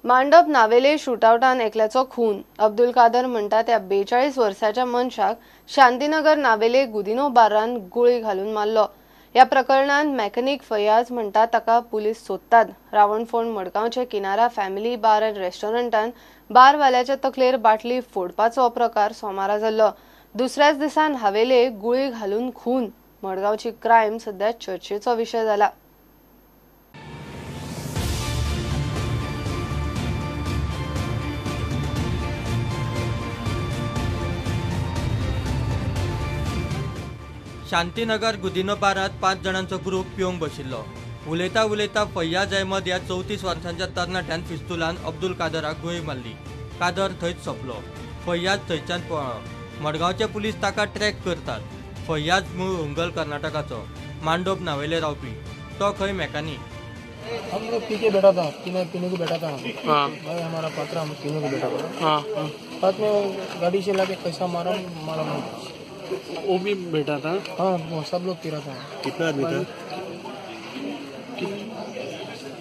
मांडप नावेले शूटआवटान एकल्याचो खून. अब्दुल कादर म्हणटा त्या 42 वर्साच्या मनशाक शांतीनगर नावेले गुदिनो बारान गुळी घालून मारलो. ह्या प्रकरणात मेकॅनिक फयाज म्हणटा ताका पुलीस सोदतात. रावणफोंड मडगांवचे किनारा फॅमिली बार अँड रेस्टॉरंटान बारवाल्याच्या तकलेर बाटली फोडपाचो प्रकार सोमारा जाल्लो. दुसऱ्याच दिसान हवेले गुळी घालून खून. मडगांवची क्रायम सध्या चर्चेचो विशय जाला. शांतीनगर गुदिनो बारांत 5 जाणांचो ग्रुप पिवंक बशिल्लो. उलयता उलयता फैयाज अहमद ह्या 34 वर्सांच्या तरणाट्यान पिस्तुलान अब्दुल कादराक गुळी मारली. कादर थंयच सोंपलो. फैयाज थंयच्यान पळ्ळो. मडगांवचे पुलीस ताका ट्रॅक करतात. फैयाज मूळ हुंगल कर्नाटकाचो, मांडोप नावेले रावपी. तो खंय मेकॅनिक. हम लोग पी के बैठा था, पीने को बैठा था. हाँ। भाई हमारा पात्रा हम पीने को बैठा था. हाँ। बाद में गाड़ी से लाके कैसा मारा मारा. वो भी बैठा था. हाँ, वो सब लोग पी रहा था. कितना आदमी था?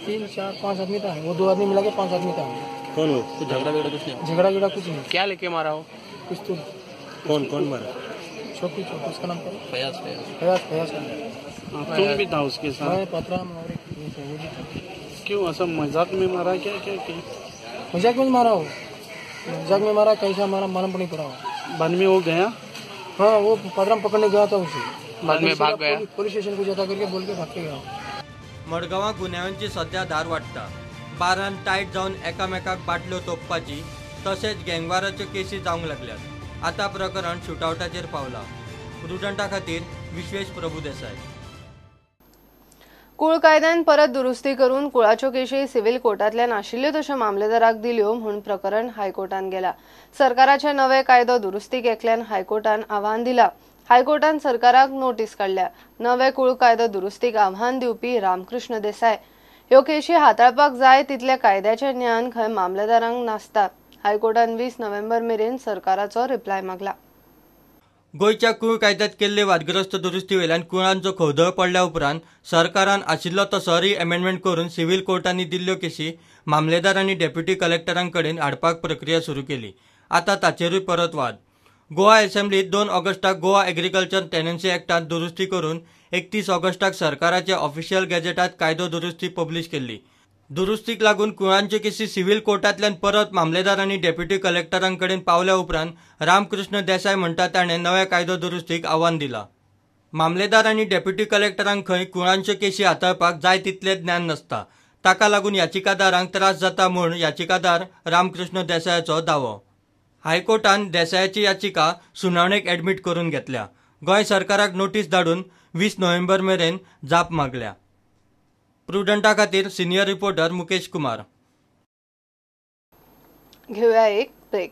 3, 4, 5 आदमी था. वो 2 आदमी मिला के 5 आदमी था. कौन हो? कुछ झगड़ा वगड़ा कुछ नहीं? झगड़ा वगड़ा कुछ नहीं. क्या लेके मारा हो? पिस्तौल. कौन कौन मारा? छोटी छोटी, उसका नाम क्या? फयाज. फयाज फयाज. फयाज. तुम भी था उसके साथ? पतरा और एक वो भी था. क्यों ऐसा मजाक में मारा? क्या क्या क्या मजाक में मारा हो? मजाक में मारा, कैसा मारा मालूम नहीं पड़ा. बाद में वो गया? हाँ, वो पतरा पकड़ने गया था उसे. बाद में भाग गया. पुलिस स्टेशन को जाता करके बोल के भाग के गया. मडगांवां गुन्यांवांची सध्या धार वाडटा. बारान टायट जावन एकामेकाक बाटल्यो तोपपाची तशेंच गँगवाराच्यो केसी जावंक लागल्यात. आतां प्रकरण शूटआवटाचेर पावलां. प्रुडंटा खातीर विश्वेश प्रभुदेसाय. कुळ कायद्यान परत दुरुस्ती करून कुळाच्यो केशी सिव्हिल कोर्टांतल्यान आशिल्ल्यो तश्यो मामलेदाराक दिल्यो म्हूण प्रकरण हायकोर्टान गेला. सरकाराचे नवे कायदो दुरुस्तीक एकल्यान हायकोर्टान आव्हान दिला. हायकोर्टान सरकाराक नोटीस काडल्या. नवे कुळ कायदो दुरुस्तीक आव्हान दिवपी रामकृष्ण देसाय. ह्यो केशी हाताळपाक जाय तितल्या कायद्याचें ज्ञान खंय मामलेदारांक नासता. हायकोर्टान 20 नोव्हेंबर मेरेन सरकाराचो रिप्लाय मागला. गोंयच्या कुळ कायद्यांत केल्ले वादग्रस्त दुरुस्ती वयल्यान कुळांचो खवदळ पडल्या उपरांत सरकारान आशिल्लो तसो री-अमेंडमेंट करून सिव्हिल कोर्टांनी दिल्ल्यो केशी मामलेदार आनी डेप्युटी कलेक्टरां कडेन हाडपाक प्रक्रिया सुरू केली. आतां ताचेरूय परत वाद. गोवा असेंब्लीत 2 ऑगस्टाक गोवा एग्रीकल्चर टेनन्सी ऍक्टांत दुरुस्ती करून 31 ऑगस्टाक सरकाराच्या ऑफिशियल गॅझेटांत कायदो दुरुस्ती पब्लीश केल्ली. दुरुस्तीक लागून कुळांच्यो केसी सिव्हिल कोर्टांतल्यान परत मामलेदार आनी डेप्युटी कलेक्टरां कडेन पावल्या उपरांत रामकृष्ण देसाय म्हणटा ताणें नव्या कायदो दुरुस्तीक आव्हान दिलां. मामलेदार आनी डेप्युटी कलेक्टरांक खंय कुळांच्यो केशी हाताळपाक जाय तितलें ज्ञान नासता. ताका लागून याचिकादारांक त्रास जाता म्हूण याचिकादार रामकृष्ण देसायाचो दावो. हायकोर्टान देसायाची याचिका सुनावणेक ऍडमीट करून घेतल्या. गोंय सरकाराक नोटीस धाडून 20 नोव्हेंबर मेरेन जाप मागल्या. प्रुडंटा खातीर सिनियर रिपोर्टर मुकेश कुमार. घेऊया एक ब्रेक.